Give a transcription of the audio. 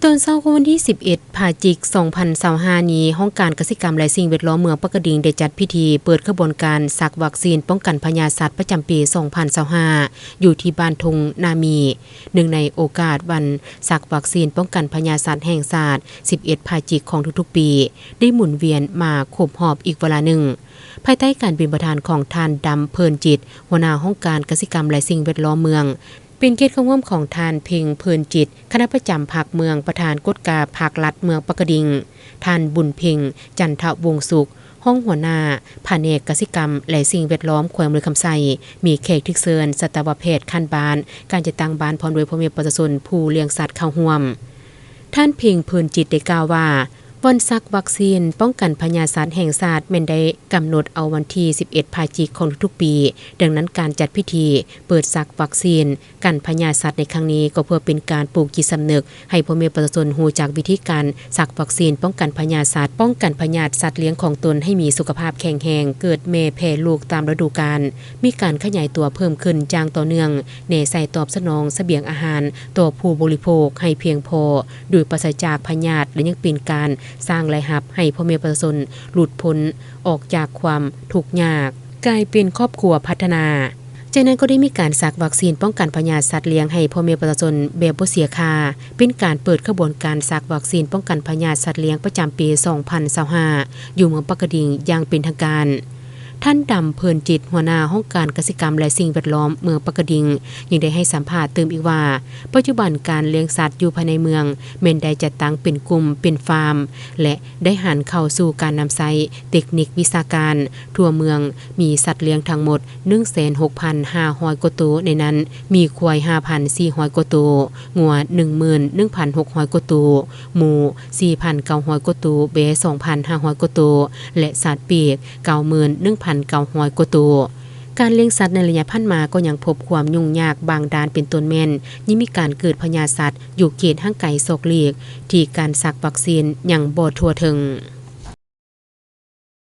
ຕອນເຊົ້າຂອງວັນທີສິບເອັດ ພະຈິກ ສອງພັນຊາວຫ້ານີ້, ຫ້ອງການກະສິກຳ ແລະ ສິ່ງແວດລ້ອມເມືອງປາກກະດິງ ໄດ້ຈັດພິທີເປີດຂະບວນການສັກວັກຊີນປ້ອງກັນພະຍາດສັດປະຈຳປີ ສອງພັນຊາວຫ້າ ຢູ່ທີ່ບ້ານທົ່ງນາມີ, ເນື່ອງໃນໂອກາດວັນສັກວັກຊີນປ້ອງກັນພະຍາດສັດແຫ່ງຊາດ ສິບເອັດ ພະຈິກ ຂອງທຸກໆປີ ໄດ້ໝູນວຽນມາຄົບຮອບອີກວາລະໜຶ່ງ. ພາຍໃຕ້ການເປັນປະທານຂອງທ່ານ ດຳ ເພີນຈິດ ຫົວໜ້າຫ້ອງການກະສິກຳ ແລະ ສິ່ງແວດລ້ອມເມືອງ, ເປັນກຽດເຂົ້າຮ່ວມຂອງທ່ານ ເພັງ ເພີນຈິດ ຄະນະປະຈຳພັກເມືອງ, ປະທານກົດກາພັກລັດເມືອງປາກກະດິງ, ທ່ານ ບຸນເພັງ ຈັນທະວົງສຸກ ຮອງຫົວໜ້າພະແນກກະສິກຳ ແລະ ສິ່ງແວດລ້ອມ ແຂວງບໍລິຄຳໄຊ, ມີແຂກຖືກເຊີນ ສັດຕະວະແພດຂັ້ນບ້ານ, ການຈັດຕັ້ງບ້ານ ພ້ອມດ້ວຍພໍ່ແມ່ປະຊາຊົນຜູ້ລ້ຽງສັດເຂົ້າຮ່ວມ. ທ່ານ ເພັງ ເພີນຈິດ ໄດ້ກ່າວວ່າ ວັນສັກວັກຊີນປ້ອງກັນພະຍາດສັດແຫ່ງຊາດແມ່ນໄດ້ກຳນົດເອົາວັນທີສິບເອັດ ພະຈິກ ຂອງທຸກໆປີ, ດັ່ງນັ້ນການຈັດພິທີເປີດສັກວັກຊີນກັນພະຍາດສັດໃນຄັ້ງນີ້ ກໍເພື່ອເປັນການປູກຈິດສຳນຶກໃຫ້ພໍ່ແມ່ປະຊາຊົນຮູ້ຈັກວິທີການສັກວັກຊີນປ້ອງກັນພະຍາດສັດ, ປ້ອງກັນພະຍາດສັດລ້ຽງຂອງຕົນໃຫ້ມີສຸຂະພາບແຂງແຮງ, ເກີດແມ່ແຜ່ລູກຕາມລະດູການ, ມີການຂະຫຍາຍຕົວເພີ່ມຂຶ້ນຢ່າງຕໍ່ເນື່ອງ, ແນໃສ່ຕອບສະໜອງສະບຽງອາຫານຕໍ່ຜູ້ບໍລິໂພກໃຫ້ພຽງພໍ ໂດຍປາສະຈາກພະຍາດ ແລະ ຍັງເປັນການສ້າງລາຍຮັບໃຫ້ພໍ່ແມ່ປະຊາຊົນຫຼຸດພົ້ນອອກຈາກຄວາມທຸກຍາກ, ກາຍເປັນຄອບຄົວພັດທະນາ. ຈາກນັ້ນກໍໄດ້ມີການສັກວັກຊີນປ້ອງກັນພະຍາດສັດລ້ຽງໃຫ້ພໍ່ແມ່ປະຊາຊົນແບບບໍ່ເສຍຄ່າ, ເປັນການເປີດຂະບວນການສັກວັກຊີນປ້ອງກັນພະຍາດສັດລ້ຽງປະຈຳປີ ສອງພັນຊາວຫ້າ ຢູ່ເມືອງປາກກະດິງຢ່າງເປັນທາງການ. ທ່ານ ດຳ ເພີນຈິດ ຫົວໜ້າຫ້ອງການກະສິກຳ ແລະ ສິ່ງແວດລ້ອມເມືອງປາກກະດິງ ຍັງໄດ້ໃຫ້ສຳພາດຕື່ມອີກວ່າ ປັດຈຸບັນການລ້ຽງສັດຢູ່ພາຍໃນເມືອງແມ່ນໄດ້ຈັດຕັ້ງເປັນກຸ່ມ, ເປັນຟາມ ແລະ ໄດ້ຫັນເຂົ້າສູ່ການນຳໃຊ້ເຕັກນິກວິຊາການ. ທົ່ວເມືອງມີສັດລ້ຽງທັງໝົດ ໜຶ່ງແສນຫົກພັນຫ້າຮ້ອຍກວ່າໂຕ, ໃນນັ້ນມີຄວາຍ ຫ້າພັນສີ່ຮ້ອຍກວ່າໂຕ, ງົວ ໜຶ່ງໝື່ນໜຶ່ງພັນຫົກຮ້ອຍກວ່າໂຕ, ໝູ ສີ່ພັນເກົ້າຮ້ອຍກວ່າໂຕ, ແບ້ ສອງພັນຫ້າຮ້ອຍກວ່າໂຕ ແລະ ສັດປີກ ເກົ້າໝື່ນໜຶ່ງພັນເກົ້າຮ້ອຍກວ່າໂຕ. ການລ້ຽງສັດໃນໄລຍະຜ່ານມາກໍຍັງພົບຄວາມຫຍຸ້ງຍາກບາງດ້ານ, ເປັນຕົ້ນແມ່ນຍັງມີການເກີດພະຍາດສັດຢູ່ເຂດຫ່າງໄກສອກຫຼີກ ທີ່ການສັກວັກຊີນຍັງບໍ່ທົ່ວເຖິງ.